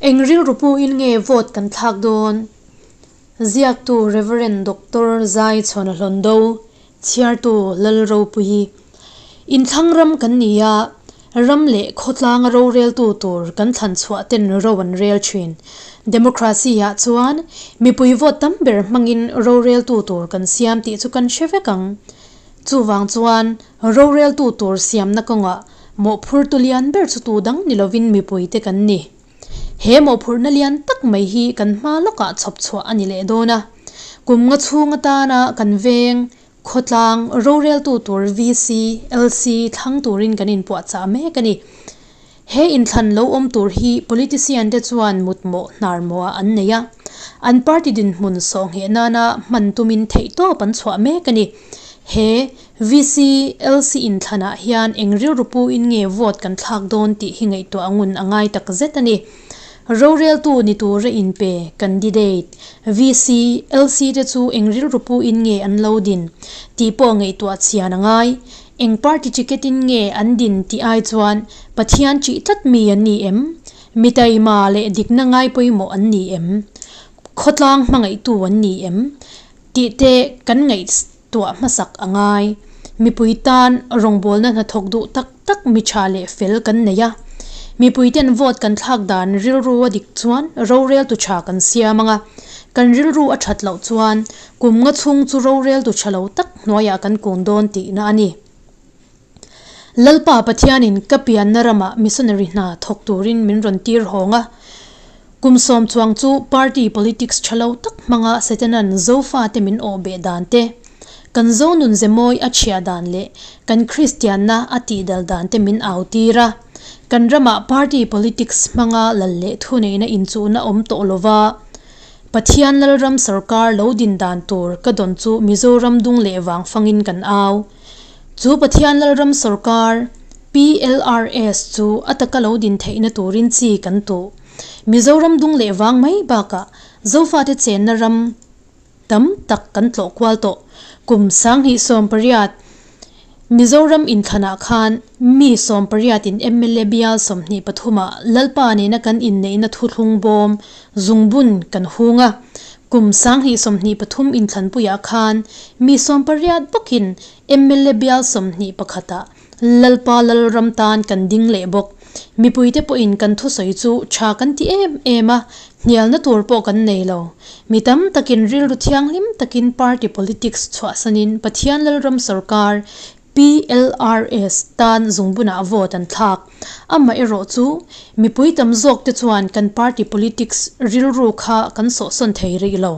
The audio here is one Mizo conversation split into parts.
Eng rilru puin nge vote kan thlak dawn? Ziaktu Rev. Doctor Zai Chhuana Hlawndo, Chhiartu Lalropuii. Inthlang ram kan ni a, ram leh khawtlanga roreltu tur kan thlan chhuah ten ro an rel thin. Democracy-ah chuan mipui vote tam ber hmangin roreltu tur kan siam tih chu kan hre vek ang. Chuvang chuan roreltu tur siamna kawngah mawhphurtu lian ber chu tu dang ni lovin mipuite kan ni. He mawhphurhna lian tak mai hi kan hma lawkah chhawp chhuah a ni leh dawn a. Kum nga chhung atana kan veng, khawtlang, roreltu tur VC, LC thlang turin kan inpuahchah mek a ni. He inthlan lo awm tur hi politician te chuan mutmawh hnarmawhah an nei a. An party dinhmun sawhngheh nana hman tumin theihtawp an chhuah mek a ni. He VC, LC inthlanah hian eng rilru puin nge vote kan thlak dawn tih hi ngaihtuah ngun a ngai tak zet a ni. Roreltu ni tura inpe, candidate, VC, LC te chu eng rilru puin nge an lo din tih pawh ngaihtuah chian a ngai. Eng party ticket in nge an din tih ai chuan Pathian chih tlat mi an ni em? Mi taima leh dikna ngai pawimawh an ni em? Khawtlang hmangaihtu an ni em? Tih te kan ngaihtuah hmasak a ngai. Mipui tan rawngbawlna hnathawk duh tak tak mi tha leh fel kan nei a. Mipui ten vote kan thlak dan rilru a dik chuan roreltu tha kan siam ang a. Kan rilru a that loh chuan kum nga chhung chu roreltu tha lo tak hnuaiah kan kun dawn tihna a ni. Lalpa Pathianin ka pianna ramah missionary hna thawk turin min rawn tir hawng a. Kum sawm chuang chu party politics tha lo tak hmanga Setanan Zofate min awh beh dan te, kan Zonun zemawi a chhiah dan leh kan Kristianna a tihdal dan te min au tir a. Kan ramah party politics hmanga lal leh thuneihna inchuhna awm tawh lova Pathian Lalram sawrkar lo din dan tur ka dawn chu Mizoram dung leh vang fangin kan au. Chu Pathian Lalram sawrkar, PLRS, chu a taka lo din theihna turin chi kan tuh. Mizoram dung leh vang mai bakah Zofate chenna ram tam tak kan tlawh kual tawh. Kum 2018 Mizoram inthlanah khan mi 18 in mla bial 23 ah Lalpa nena kan inneihna thuthlung bawm zungbun kan hung a. Kum 2023 inthlanpuiah khan mi 18 bawkin mla bial 21 ah Lalpa Lalram tan kan ding leh bawk. Mipuite pawhin kan thusawi chu tha kan ti em em a, hnialna tur pawh kan nei lo. Mi tam takin rilru thianghlim takin party politics chhuahsanin Pathian Lalram sawrkar, PLRS, tan zungbunah vote an thlak. Amaherawh chu, mipui tam zawkte chuan kan party politics rilru kha kan sawhsawn thei rih lo.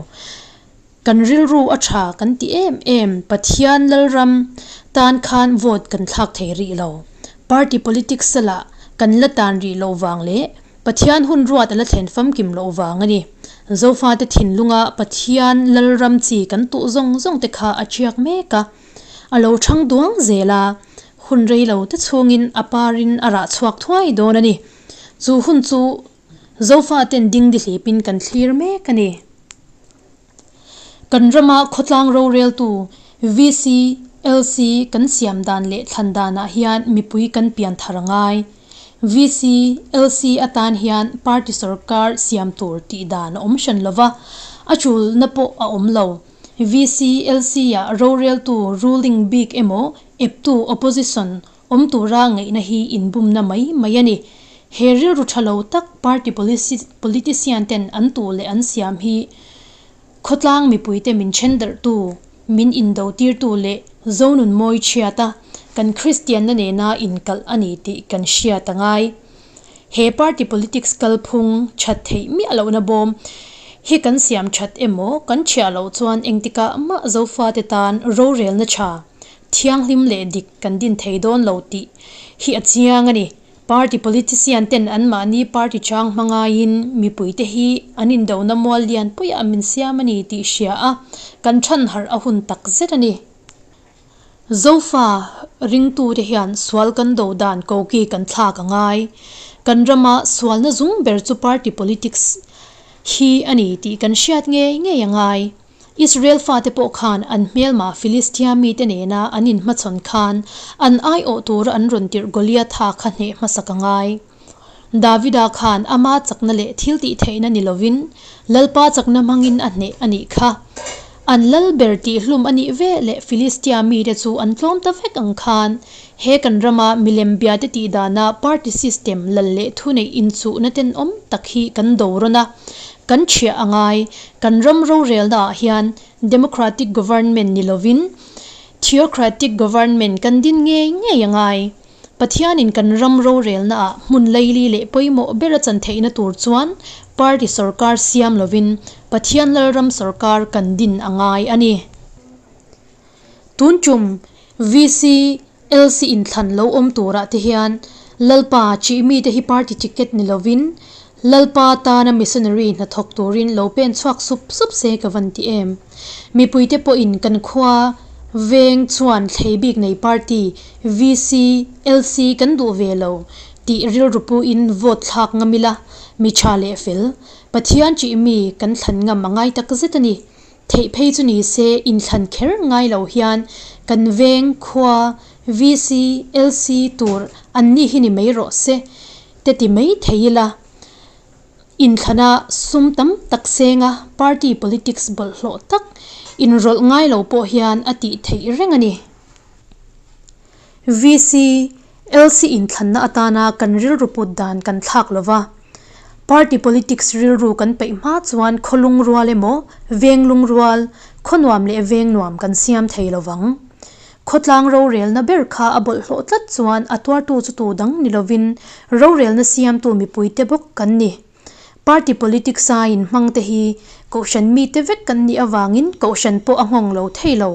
Kan rilru a tha kan ti em em, Pathian Lalram tan khan vote kan thlak thei rih lo. Party politics a lah kan la tan rih loh vang leh Pathian hun ruat a la thlen famkim loh vang a ni. Zofate thinlunga Pathian Lalram chi kan tuh zawng zawng te kha a tiak mek a, a lo thang duang zel a, hun rei lo te chhungin a parin a rah chhuak thuai dawn a ni. Chu hun chu Zofaten dingdihlipin kan thlir mek a ni. Kan rama khawtlang roreltu VC, LC kan siam dan leh thlan danah hian mipui kan pian thar a ngai. VC, LC atan hian party sorkar siam tur tih dan a awm hran lova, a chulna pawh a awm lo. VC, LC ah roreltu ruling bik emaw eptu opposition awm tura ngaihna hi inbumna mai mai a ni. He rilru tha lo tak party politician ten an tuh leh an siam hi khawtlang mipuite min thendarhtu, min indotirtu leh Zonun mawi chhiata kan Kristianna nena inkalh a ni tih kan hriat a ngai. He party politics kalphung that theih miah lohna bawm hi kan siam that emaw kan thiah loh chuan engtikah mah Zofate tan rorelna tha Thianghlim leh dik kan din thei dawn lo tih hi a chiang a ni. Party politician ten anmahni party chang hmangaiin mipuite hi an indona mual lian puiah min siam a ni tih hria a, kan than harh a hun tak zet a ni. Zofa ringtute hian sual kan do dan koki kan thlak a ngai. Kan rama sualna zung ber chu party politics hi a ni tih kan hriat ngei ngei a ngai. Israel fate pawh khan an hmelma Filistia mite nena an inhmachhawn khan an aiawh tura an rawn tirh Goliatha kha hneh hmasak a ngai. Davida khan ama chakna leh thiltihtheihna ni lovin Lalpa chakna hmangin a hneh a nih kha. An lal ber tihhlum a nih ve leh Filistia mite chu an tlawm ta vek ang khan he kan rama milem biate tih dana party system lal leh thuneih inchuhna tenawm tak hi kan do rawn a, kan ṭhiah a ngai. Kan ram rorelna ah hian Democratic government ni lovin Theocratic government kan din ngei ngei a ngai. Pathianin kan ram rorelna ah hmun laili leh pawimawh ber a chan theihna tur chuan party sorkar siam lovin Pathian Lalram sorkar kan din a ngai a ni. Tun tum VC, LC inthlan lo awm turah te hian Lalpa chih mite hi party ticket ni lovin Lalpa tana missionary hnathawk turin lo pen chhuak sup sup se ka van ti em. Mipuite pawhin kan khua veng chuan thlei bik nei party VC, LC kan duh ve lo tih rilru puin vote thlak ngam ila, mi tha leh fel, Pathian chih mi kan thlan ngam a ngai tak zet a ni. Theih phei chu ni se inthlan kher ngai lo hian kan veng khua VC, LC tur an ni hi ni mai rawh se te ti mai thei ila. Inthlana sum tam tak senga party politics bawlhhlawh tak inrawlh ngai lo pawh hian a tih theih reng a ni. VC, LC inthlanna atana kan rilru put dan kan thlak lo va, party politics rilru kan peih hma chuan khaw lungrual emaw veng lungrual, khaw nuam leh veng nuam kan siam thei lo vang. Khawtlang rorelna ber kha a bawlhhlawh tlat chuan a tuartu chu tu dang ni lovin rorelna siamtu mipuite bawk kan ni. Party politics a inhmang te hi kohhran mite vek kan nih avangin kohhran pawh a nghawng lo thei lo.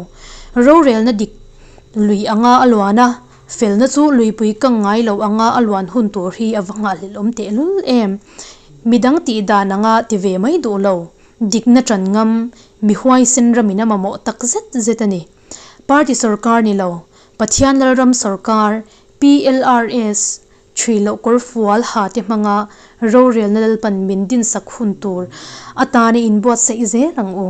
Rorelna dik lui anga a luan a, felna chu luipui kang ngai lo anga a luan hun tur hi a va nghahhlelh awm tehlul em. Midang tih dan anga ti ve mai duh lo. Dikna tan ngam, mi huaisen ramin a mamawh tak zet zet a ni. Party sorkar ni lo, Pathian Lalram sorkar, PLRS, ṭhui loh kawr fual ha te hmanga rorelna Lalpan min dinsak hun tur atana inbuatsaih zel ang u.